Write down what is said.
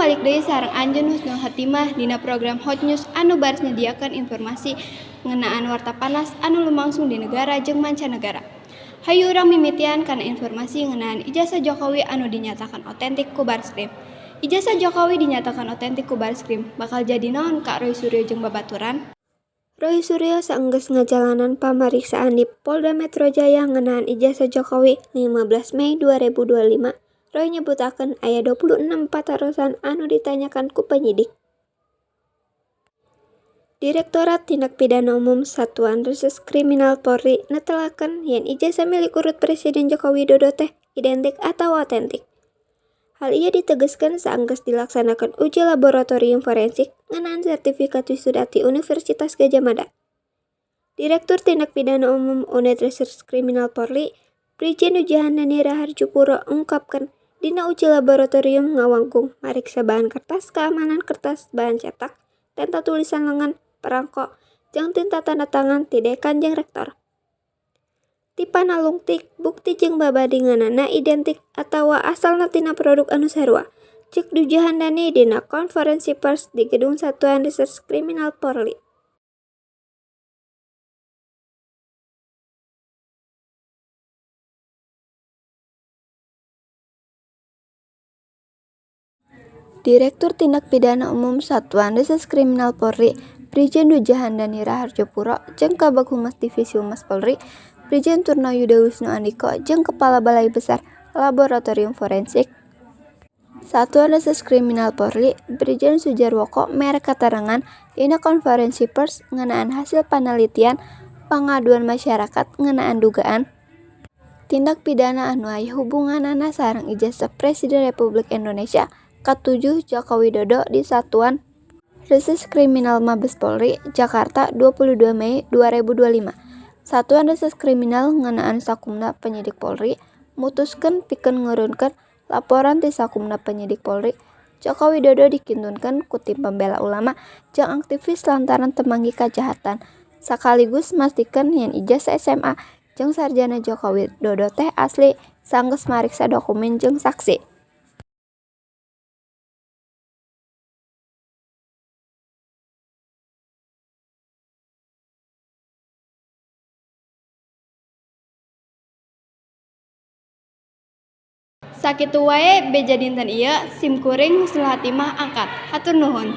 balik deui sareng Anjeun Husnul Khotimah dina program Hot News anu baris nyadiakeun informasi ngeunaan warta panas anu lumangsung di negara jeung mancanegara. Hayu urang mimitian kana informasi ngeunaan ijazah Jokowi anu dinyatakan otentik ku Bareskrim. Ijazah Jokowi dinyatakan otentik ku Bareskrim, bakal jadi naon ka Roy Suryo jeung babaturan? Roy Suryo saenggeus ngajalanan pamariksaan di Polda Metro Jaya ngeunaan ijazah Jokowi 15 Mei 2025. Roy nyebutakeun aya 26 patarosan anu ditanyakan ku penyidik. Direktorat Tindak Pidana Umum Satuan Reserse Kriminal Polri netelakeun yen ijazah milik urut Presiden Joko Widodo teh identik atawa otentik. Hal ieu ditegeskeun saenggeus dilaksanakeun uji laboratorium forensik ngeunaan sertifikat wisuda ti Universitas Gadjah Mada. Direktur Tindak Pidana Umum Unit Reserse Kriminal Polri, Brigjen Djuhandhani Rahardjo Puro ngungkapkeun dina uji laboratorium ngawangkung mariksa bahan kertas keamanan kertas bahan cetak, tinta tulisan lengan, perangko, jeung tinta tanda tangan ti dekan jeung rektor. Ti panalungtik, bukti jeung babandinganana identik atawa asalna tina produk anu sarua, ceuk Djuhandhani dina konferensi pers di Gedung Satuan Reserse Kriminal Polri. Direktur Tindak Pidana Umum Satuan Reserse Kriminal Polri, Brigjen Djuhandhani Rahardjo Puro jeung Kabag Humas Divisi Humas Polri, Brigjen Turno Yudha Wisnu Andiko jeung Kepala Balai Besar Laboratorium Forensik Satuan Reserse Kriminal Polri, Brigjen Sudjarwoko mere katerangan dina konferensi pers ngeunaan hasil panalitian pangaduan masyarakat ngeunaan dugaan tindak pidana anu aya hubunganna sareng ijazah Presiden Republik Indonesia katujuh Joko Widodo di Satuan Reserse Kriminal Mabes Polri, Jakarta 22 Mei 2025. Satuan Reserse Kriminal ngeunaan sakumna penyidik Polri mutuskeun pikeun ngeurunkeun laporan ti sakumna penyidik Polri. Joko Widodo dikintunkeun ku tim pembela ulama jeung aktivis lantaran teu manggih kajahatan, sakaligus mastikeun yen ijazah SMA jeung sarjana Joko Widodo teh asli sanggeus mariksa dokumen jeung saksi. Sakitu wae beja dinten ieu, sim kuring Husnul Khotimah angkat. Hatur nuhun.